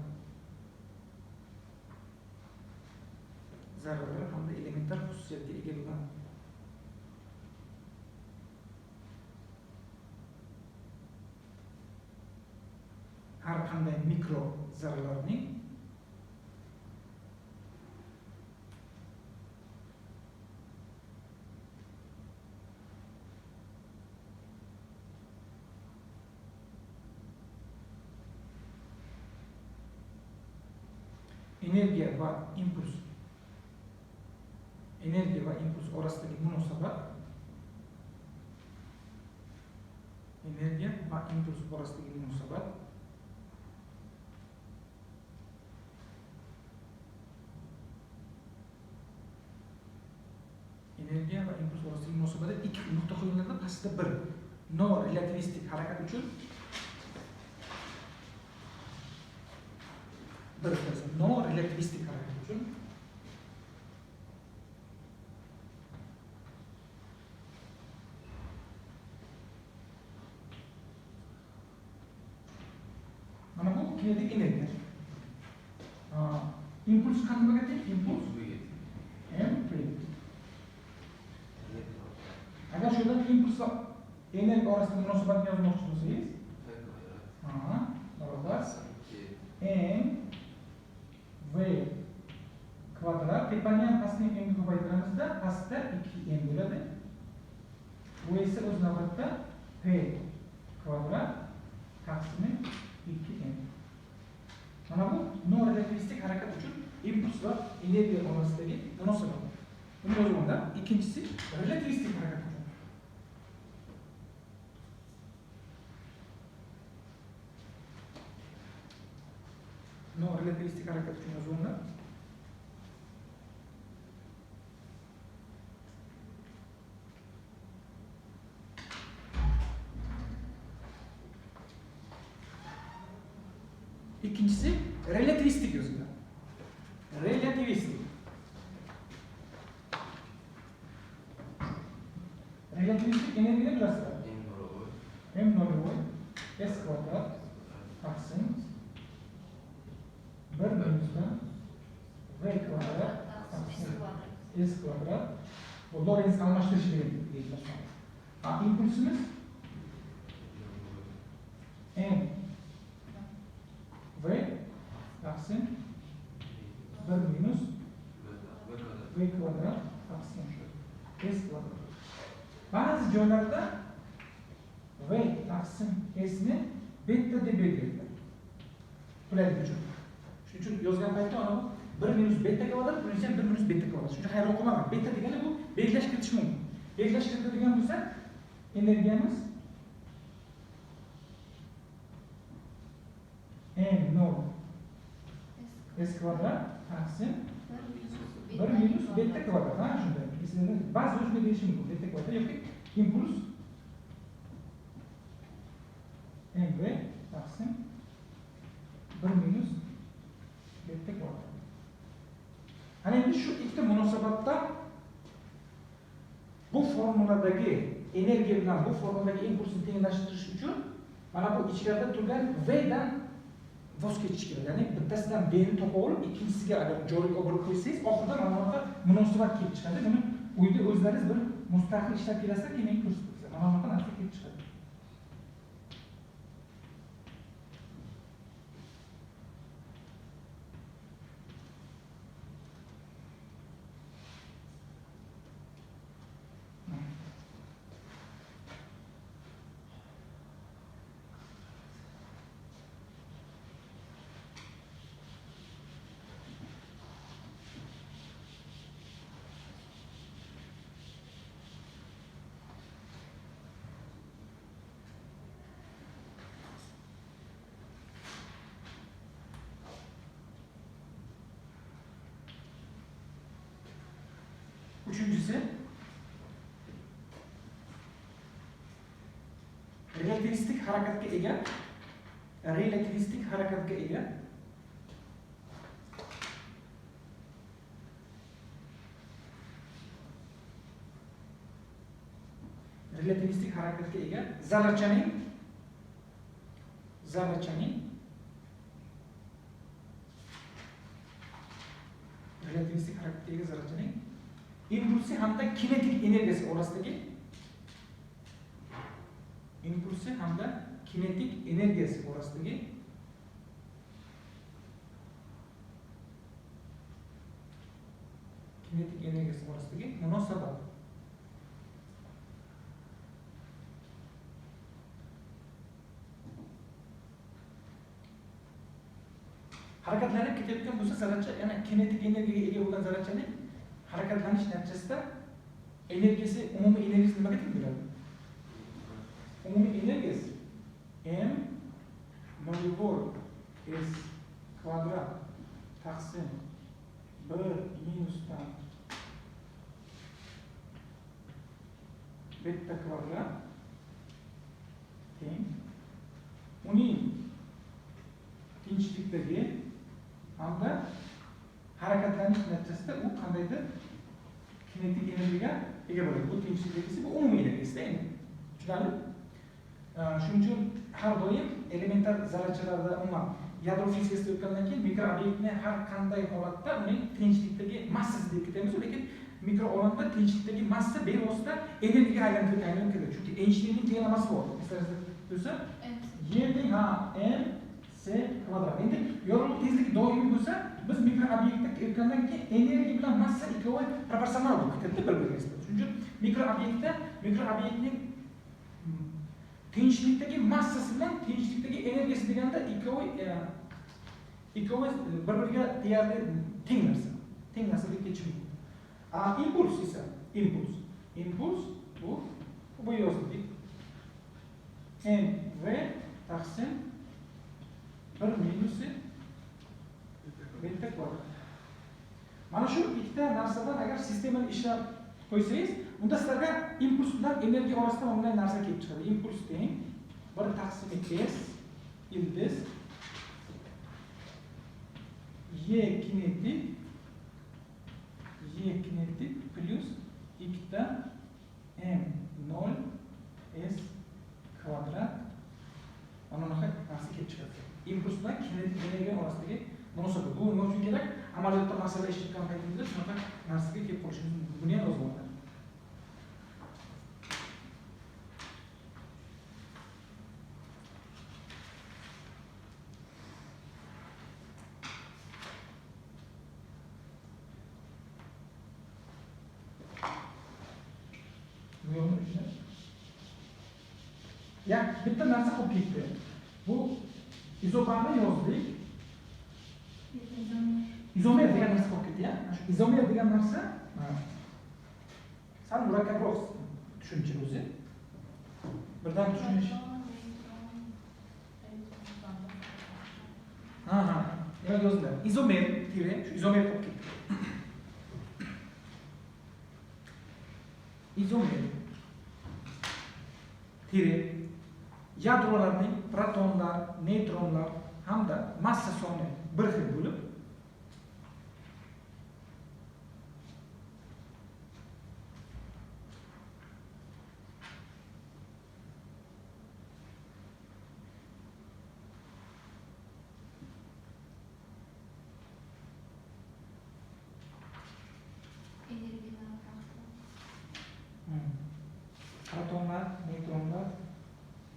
zarralar hamda elementar xususiyatga ega bo'lgan har qanday mikro zarralarning energiya va impuls orasidagi munosabat energiya va impuls orasidagi munosabatda ikki nuqta qo'yiladi, pastda bir no relativistik harakat uchun bir no relativistik harakat uchun mana bu kinetik energiya. Impuls qanday teng? Impuls m p. Agar shundan impuls va energiya orasida munosabatni yozmoqchi bo'lsangiz, barobar m v kvadrat, tepani ham pastni m ga ko'paytiramizda, pastda 2m bo'ladi. Bu esa o'z navbatida p kvadrat taqsimi 2m. Mana bu no-relativistik harakat uchun impuls va energiya orasidagi munosabat. Buni yozganda, ikkinchisi relativistik harakat uchun. No-relativistik harakat uchun yozganda ikkinchisi relativistik yoziladi. Relativistik. Relativistik energiyani bilasizlar. M nolvoy S kvadrat taqsim 1 minusdan V kvadrat taqsim S kvadrat. Bu Lorentz almashtirishi degan deyiladi. Impulsimiz M V taqsim 1 minus V kvadrat taqsim S kvadrat. Ba'zi joylarda V taqsim S ni beta deb belgilaydilar. Qulaylik uchun. Shuning uchun yozgan paytda ana bu 1 minus beta kvadrat, bunisi ham 1 minus beta kvadrat. Shuning uchun hayron qolmang. Beta degani bu belgilash kiritish mumkin. Belgilash kiritadigan bo'lsa, energiyamiz m 0 s kvadrat taqsim 1 minus beta kvadrat. Ha, shunday. Esingizda ba'zi o'zga deyish mumkin. Beta kvadrat yoki impuls mv taqsim 1 minus beta kvadrat. Ana endi shu ikkita munosabatda bu formuladagi energiya bilan bu formuladagi impulsni tenglashtirish uchun mana bu ichkarida turgan v dan voz kechish kerak. Ya'ni bittasidan v ni topib olib, ikkinchisiga agar joyiga olib qo'ysangiz, oxirida mana bunaqa munosabat kelib chiqadi. Buni uyda o'zlaringiz bir mustaqil ishlab kelasizlar, keyin menga ko'rsatasiz. Mana bunaqa narsa kelib chiqadi. Uchinchisi relativistik harakatga ega, zarrachaning relativistik harakatga ega zarrachaning impulsi hamda kinetik energiyasi orasidagi munosabat. Harakatlanib ketayotgan bo'lsa zarracha, ya'ni kinetik energiyaga ega bo'lgan zarrachaning harakatlanish natijasida energiyasi, umumiy energiyasi nimaga teng bo'ladi? Umumiy energiyasi m nolevol s kvadrat taqsim 1 minusdan beta kvadrat teng uning tinchlikdagi hamda harakatlanish natijasida u qandaydir kinetik energiyaga ega bo'ladi. Bu tinchlikdagisi, bu umumiy energiyasi endi. Tushunarli? Shuning uchun har doim elementar zarrachalarda, umuman yadro fizikasida o'tgandan keyin mikroobektni har qanday holatda uning tinchlikdagi massasi deb ketamiz, lekin mikroolamda tinchlikdagi massa bevosita energiyaga aylanib ketadi. Chunki Eynshteynning tenglamasi bor. Esingizda bo'lsa, Yerning m c kvadrat. Endi yorug'lik tezligi doimiy bo'lsa, biz mikroobektda o'tgandan keyin energiya bilan massa ikkovi proporsional bo'lib ketadi bir-biriga nisbatan. Shuning uchun mikroobektning tinchlikdagi massasi bilan tinchlikdagi energiyasi deganda ikkovi bir-biriga deyarli teng narsa. Teng narsa deb ketishi mumkin. Impuls esa impuls bu yozdik. M v taqsim 1 minusi beta kvadrat. Mana shu ikkita narsadan agar sistemani ishlab qo'ysangiz, unda sizlarga impuls bilan energiya orasida bunday narsa kelib chiqadi. Impuls teng 1 taqsim s ildiz E kinetik plyus 2 m 0 s kvadrat. Mana bunaqa narsa kelib chiqadi. Impuls bilan kinetik energiya orasidagi munosabat. Bu nima uchun kerak? Amaliyotda masala ishlayotgan paytimizda shunaqa narsaga kelib qolishimiz mumkin. Buni ham yozib olinglar. Ya, bitta narsa qolib ketdi. Bu izobarni yozdik. Izomer degan narsa qolib ketdi, ya. Shu izomer degan narsa sal murakkabroq tushuncha o'zi. Birdan tushunish. Ha. Nima yozdilar? Izomer, tire, shu izomer qolib ketdi. Izomer tire yadrolarning protonlar, neytronlar hamda massa soni bir xil bo'lib, protonlar, neytronlar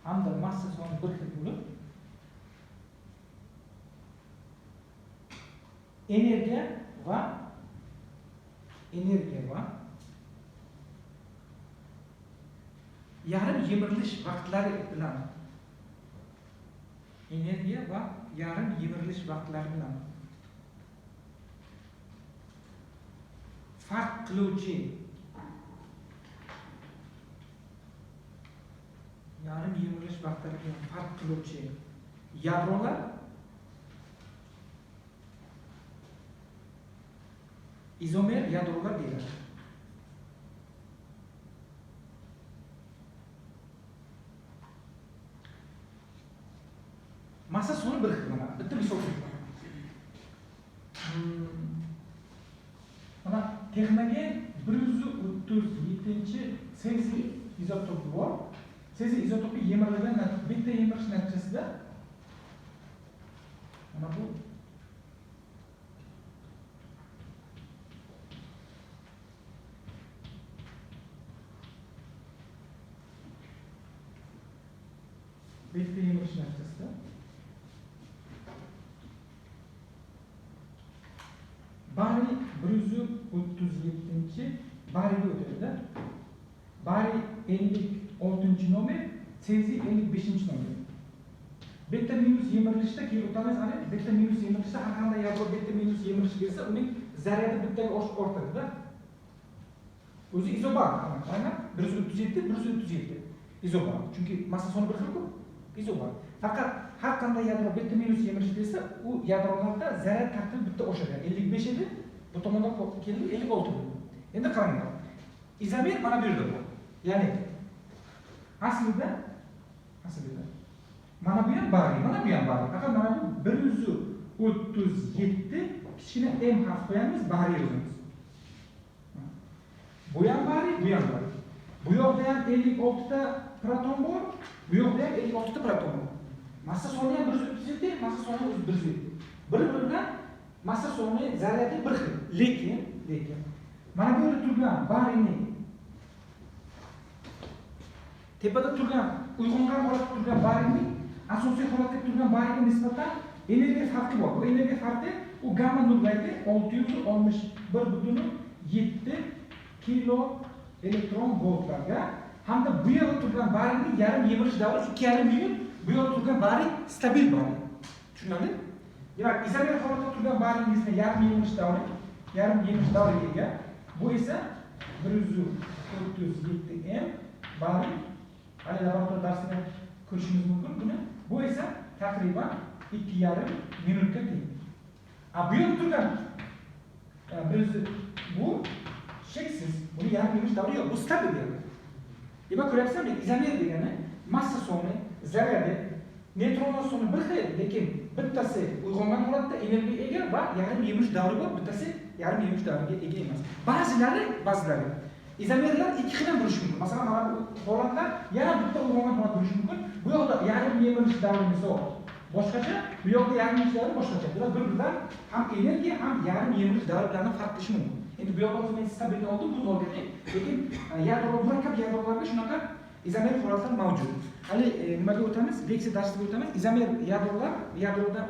hamda massa soni bir xil bo'lib, energiya va yarim yemirilish vaqtlari bilan farq qiluvchi yadrolar izomer yadrolar deyiladi. Massa soni bir xil mana. Bitta misol keltiraman. Mana texnogen 137 seziy izotopi bor. Seziy izotopi yemirilgan bitta yemirish natijasida mana bu bitta yemirish natijasida bariy 137 bariyga o'tadi-da. Bariy 56 nomer, seziy 55 nomer. Bitta minus yemirilishda keyin o'tamiz, ana bitta minus yemirilishda har qanday yadro bitta minus yemirish bersa, uning zaryadi bittaga oshib ortadi-da. O'zi izobar, aynan 137 137 izobar. Chunki massa soni bir xil-ku. Izobar. Faqat har qanday yadro bitta minus yemirish bersa, u yadrolarda zaryad tartibi bitta oshadi. 55 edi, bu tomondan keldi 56 bo'ldi. Endi qaranglar. Izomer mana bu yerda bor. Ya'ni aslida mana bu ham bariy, mana bu ham bariy. Faqat mana bu 137 kichkina m harf qo'yamiz, bariy yozamiz. Bu ham bariy, bu ham bariy. Bu yoqda ham 56 ta proton bor, bu yoqda ham 56 ta proton bor. Massa soni ham 137, massa soni o'zi 107. Bir-biri bilan massa soni zaryadi bir xil. Lekin mana bu yerda turgan bariyning tepada turgan, uyg'ongan holatda turgan bariyning asosiy holatda turgan bariyga nisbatan energiya farqi bor. Bu energiya farqi u gamma nurlaydi 661,7 kilo elektron voltlarga hamda bu yerda turgan bariyning yarim yemirish davri 2,5 minut, bu yerda turgan bariy stabil bariy. Tushunarli? Demak, izomer holatda turgan bariyingizni yarim yemirish davriga ega. Bu esa 137 m bariy. Hali laboratoriya darsida ko'rishingiz mumkin buni. Bu esa taqriban 2,5 minutga teng. A bu yerda turgan bu cheksiz, buni yarim yemirish davri yo'q, bu stabil yadro. Demak, ko'ryapsizmi, izomer degani massa soni, zaryadi, neytronlar soni bir xil, lekin bittasi uyg'ongan holatda energiyaga ega va yarim yemirish davri bor, bittasi yarim yemirish davriga ega emas. Ba'zilari izomerlar ikki xil ham bo'lishi mumkin. Masalan, mana bu holatlar yana bitta uyg'ongan holat bo'lishi mumkin. Bu yoqda yarim yemirish davri misol boshqacha, bu yoqda yarim yemirish davri boshqacha. Bular bir-biridan ham energiya, ham yarim yemirish davri bilan farq qilishi mumkin. Endi bu yoqda hozir men stabilni oldim, buni olgandim. Lekin yadro, murakkab yadrolarga shunaqa izomer holatlar mavjud. Hali nimaga o'tamiz? Leksiya darsiga o'tamiz. Izomer yadrolar, yadroda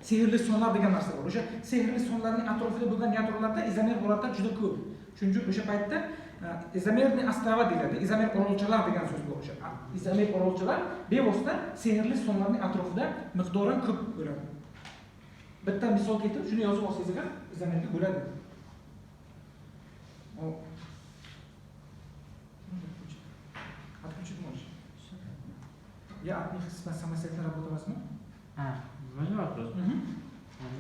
sehrli sonlar degan narsa bor. O'sha sehrli sonlarning atrofida bo'lgan yadrolarda izomer holatlar juda ko'p. Shuning uchun o'sha paytda изомерный острова deyiladi. Izomer orolchalar degan so'z bor o'sha. Izomer orolchalar bevosita sehrli sonlarning atrofida miqdoran ko'p bo'ladi. Bitta misol keltirib, shuni yozib olsangiz ham izomerga bo'ladi. O. Отключить можешь? Я от них самостоятельно работу возьму. Ha, можно вопрос?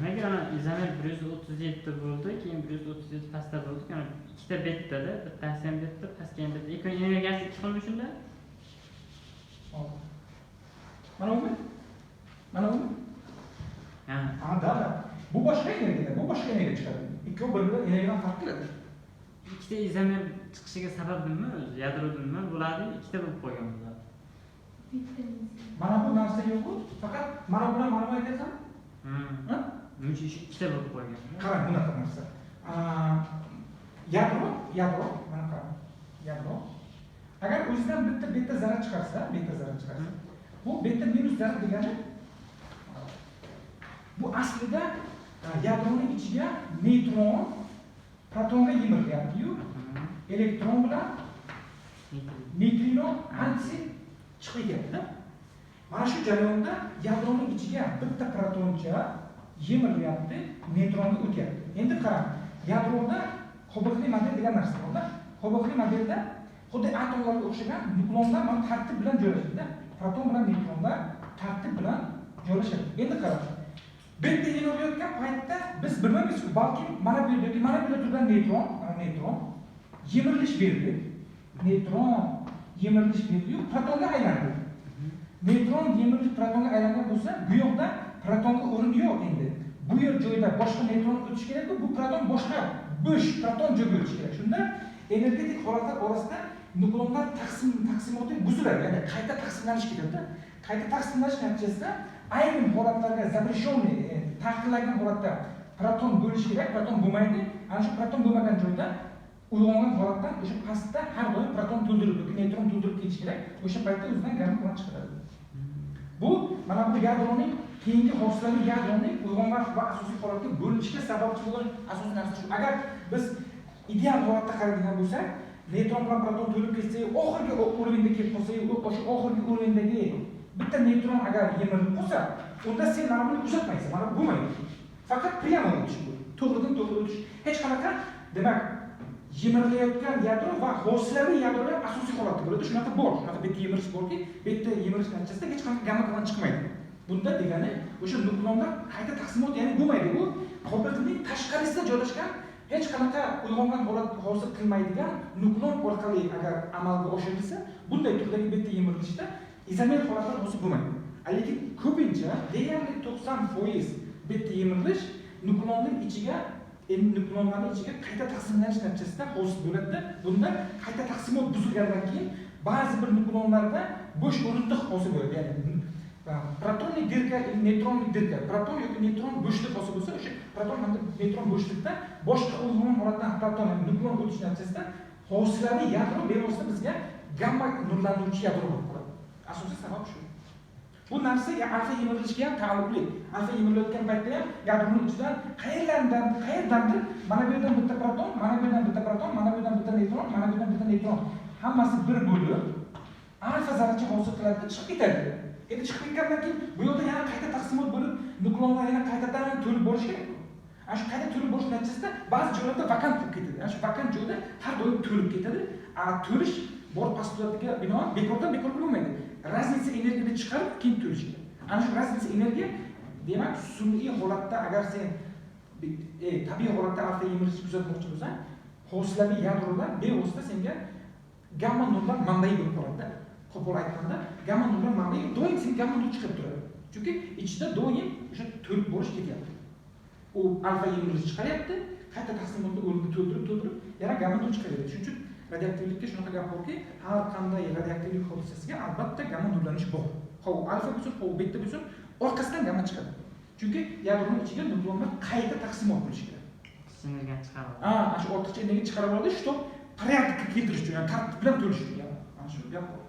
Nimaga ana izomer 137 bo'ldi, keyin 137 pastda bo'ldi, ana ikkita bettada, bittasi ham betda, pastga ham betda. Ikki energiyasi ikki xilmi shunda? Hop. Mana bumi? Mana bumi? Ha. Ha, да, да. Bu boshqa energiya, bu boshqa energiya chiqadi. Ikkovi bir-biridan energiyadan farq qiladi. Ikkita izomer chiqishiga sabab nima o'zi? Yadroda nima bo'ladi? Ikkita bo'lib qolgan bular. Mana bu narsa yo'q-ku, faqat mana bilan mana bu aytyapsanmi? Hmm. Ha? Nima uchun shu ikkita bo'lib qolgan? Qarang, bunaqa narsa. Yadro, mana qarang. Yadro. Agar o'zidan bitta beta zarra chiqarsa, beta zarra chiqarsa, bu beta minus zarra degani bu aslida yadroning ichiga neytron protonga yemirilyapti-yu, elektron bilan neytrino anti chiqib ketyapti-da. Mana shu jarayonda yadroning ichiga bitta protoncha yemirilyapti, neytronga o'tyapti. Endi qarang, yadroda qobiqli model degan narsa borda. Qobiqli modelda xuddi atomlarga o'xshagan nuklonlar mana tartib bilan joylashadi-da. Proton bilan neytronlar tartib bilan joylashadi. Endi qarang, bitta yemirilayotgan paytda biz bilmaymiz-ku, balkim mana bu yerda yoki mana bu yerda turgan neytron, mana neytron yemirilish berdi. Neytron yemirilish berdi-yu, protonga aylandi. Neytron yemirilib protonga aylangan bo'lsa, bu yoqda protonga o'rin yo'q endi. Bu yer joyida boshqa neytron o'tishi kerak, bu proton boshqa bo'sh proton joyga o'tishi kerak. Shunda energetik holatlar orasida nuklonlar taqsimoti buziladi, ya'ni qayta taqsimlanish ketadi. Qayta taqsimlanish natijasida ayrim holatlarga запрещенный, taqiqlangan holatda proton bo'lishi kerak, proton bo'lmaydi. Ana shu proton bo'lmagan joyda uyg'ongan holatdan o'sha pastda har doim proton to'ldirib yoki neytron to'ldirib ketish kerak. O'sha paytda o'zidan gamma kvant chiqaradi. Bu mana bu yadroning keyingi hosilaviy yadroning uyg'ongan va asosiy holatga bo'linishga sababchi bo'lgan asosiy narsa shu. Agar biz ideal holatda qaraydigan bo'lsak, neytron bilan proton to'lib ketsa, oxirgi уровень da kelib qolsa, o'sha oxirgi уровень dagi bitta neytron agar yemirilib qolsa, unda sen mana buni kuzatmaysan, mana bu bo'lmaydi. Faqat прямо o'tish bu. To'g'ridan to'g'ri o'tish. Hech qanaqa, demak, yemirilayotgan yadro va hosilaviy yadrolar asosiy holatda bo'ladi. Shunaqa bor, shunaqa bitta yemirish borki, bitta yemirish natijasida hech qanaqa gamma kvant chiqmaydi. Bunda degani o'sha nuklonlar qayta taqsimot, ya'ni bo'lmaydi. U qobiqning tashqarisida joylashgan hech qanaqa uyg'ongan holat hosil qilmaydigan nuklon orqali agar amalga oshirilsa, bunday turdagi bitta yemirilishda izomer holatlar hosil bo'lmaydi. Lekin ko'pincha deyarli 90% bitta yemirilish nuklonning ichiga, nuklonlarning ichiga qayta taqsimlanish natijasida hosil bo'ladi. Bunda qayta taqsimot buzilgandan keyin ba'zi bir nuklonlarda bo'sh o'rindiq hosil bo'ladi. Ya'ni протонный дырка, нейтронный дырка, proton yoki neytron bo'shliq hosil bo'lsa, o'sha proton hamda neytron bo'shliqda boshqa uyg'ongan holatdan proton, ya'ni nuklon o'tish natijasida hosilaviy yadro bevosita bizga gamma nurlanuvchi yadro bo'lib qoladi. Asosiy sabab shu. Bu narsa alfa yemirilishga ham taalluqli. Alfa yemirilayotgan paytda ham yadroning ichidan qayerdandir mana bu yerdan bitta proton, mana bu yerdan bitta proton, mana bu yerdan bitta neytron, mana bu yerdan bitta neytron, hammasi bir bo'lib alfa zarracha hosil qiladi, chiqib ketadi. Endi chiqib ketgandan keyin bu yoqda yana qayta taqsimot bo'lib, nuklonlar yana qaytadan to'lib borishi kerak. Ana shu qayta to'lib borish natijasida ba'zi joylarda vakant bo'lib ketadi. Ana shu vakant joyda har doim to'lib ketadi. A to'lish bor postulatiga binoan bekordan bekor bo'lmaydi. Разница energiyani chiqarib keyin to'lish kerak. Ana shu разница energiya, demak, sun'iy holatda agar sen tabiiy holatda alfa yemirishni kuzatmoqchi bo'lsang, hosilaviy yadrolar bevosita senga gamma nurlar manbai bo'lib qoladi. Qo'pol aytganda, gamma nurlar manbai, doim sen gamma nur chiqib turadi. Chunki ichida doim o'sha to'lib borish ketyapti. U alfa yemirish chiqaryapti, qayta taqsimotni o'rnini to'ldirib, to'ldirib, yana gamma nur chiqaveradi. Shuning uchun radioaktivlikka shunaqa gap borki, har qanday radioaktivlik hodisasiga albatta gamma nurlanish bor. Hov alfa bo'lsin, hov beta bo'lsin, orqasidan gamma chiqadi. Chunki yadroning ichiga nuklonlar qayta taqsimot bo'lishi kerak. Energiyani chiqarib oladi. Ha, ana shu ortiqcha energiya chiqarib oladi, чтоб порядок ka keltirish uchun, ya'ni tartib bilan to'lish uchun. Yana ana shu gap bor.